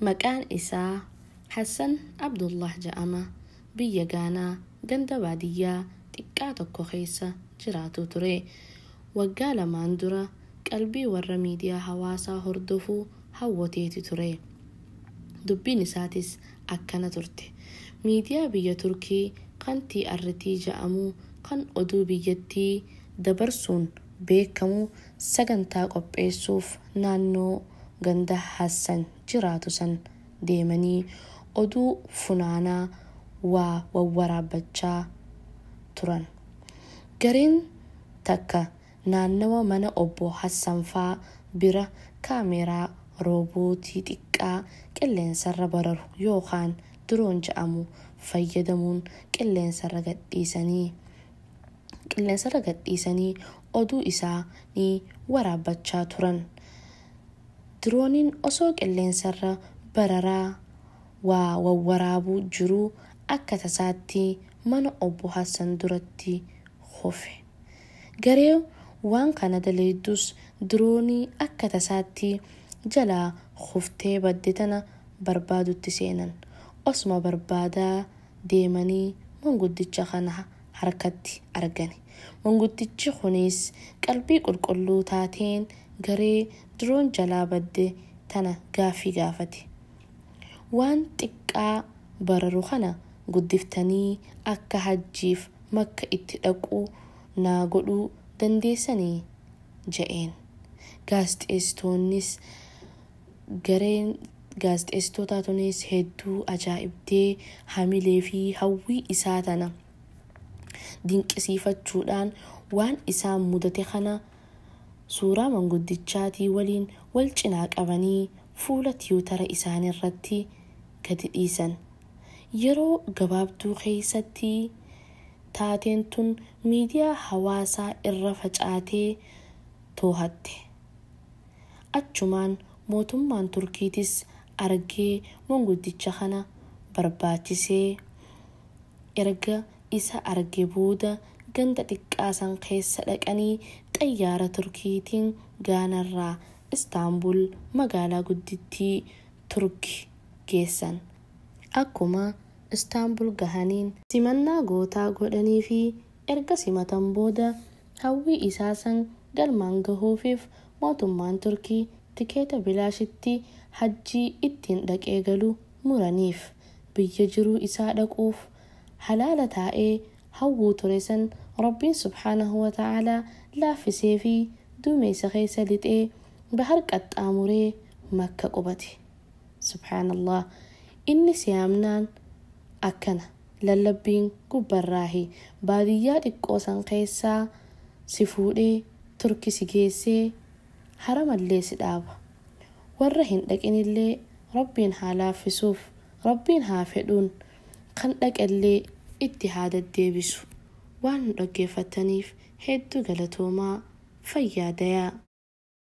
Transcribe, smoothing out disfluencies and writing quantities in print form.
Maqaan isaa Hassan Abdullah ja'ama. Biyya Gaanaa ganda baadiyyaa xiqqaa tokko keessa jiraatu ture. Waggaa lamaan dura qalbii warra miidiyaa hawaasaa hordofuu hawwateeti ture. Dubbiin isaatis akkana turte. Miidiyaa biyya Turkii kan TRT ja'amu kan oduu biyyattii dabarsuun beekamu sagantaa qopheessuuf naannoo ganda Hassan jiraatu san deemanii oduu funaanaa waa wawwaraabbachaa turan. Gareen takka naannawa mana obbo Hassan faa bira kaameeraa roobootii xiqqaa qilleensarra bararu yookaan diroon ja'amu fayyadamuun qilleensarra gadhiisanii oduu isaanii waraabbachaa turan. Dirooniin osoo qilleensarra bararaa waa wawwaraabuu jiruu akka tasaatti mana obbo Hassan duratti kufe. Garee waan kana daleeddus diroonii akka tasaatti jalaa kuftee badde tana barbaadutti seenan. Osuma barbaadaa deemanii manguddicha kana harkatti argani. Manguddichi kunis qalbii qulqulluu taateen garee diroon jalaa badde tana gaaffii gaafate. Waan xiqqaa bararu kana guddiftanii akka hajjiif makka itti dhaqu naa godhuu dandeessanii ja'een. Gaazexeessitoonnis gareen gaazexeessitootaa tunis hedduu ajaa'ibdee hamilee fi hawwii isaa tana dinqisiifachuudhaan waan isaan mudate kana suuraa manguddichaatii waliin wal cinaa qabanii fuula tiwutara isaanii irratti gadi dhiisan. Yeroo gabaabduu keessatti taateen tun miidiyaa hawaasaa irra facaatee too'atte. Achumaan mootummaan Turkiitis argee manguddicha kana barbaachisee erga isa arge booda ganda xiqqaa san keessa dhaqanii xayyaara Turkiitiin Gaanarraa Istaanbul magaalaa guddittii Turki geessan. Akkuma Istaanbul gahaniin simannaa gootaa godhanii fi erga simatan booda hawwii isaa san galmaan gahuufiif mootummaan Turkii tikeeta bilaashitti hajjii ittiin dhaqee galu muraniif. Biyya jiruu isaa dhaquuf halaala taa'ee hawwuu ture san Rabbiin subhaanahu wa ta'aalaa laaffisee fi duumessa keessa lixee bahar qaxxaamuree Makka qubate. Subhaanallah, inni siyaamnaan akkana lallabbiin gubbarraahi baadiyyaa xiqqoo san keessaa si fuudhee Turki si geessee haramallee si dhaaba. Warra hin dhaqinillee Rabbiin haa laaffisuuf, Rabbiin haa fedhuun, kan dhaqellee itti haa deddeebisu. Waan nu dhaggeeffattaniif hedduu galatoomaa, fayyaa dayaa.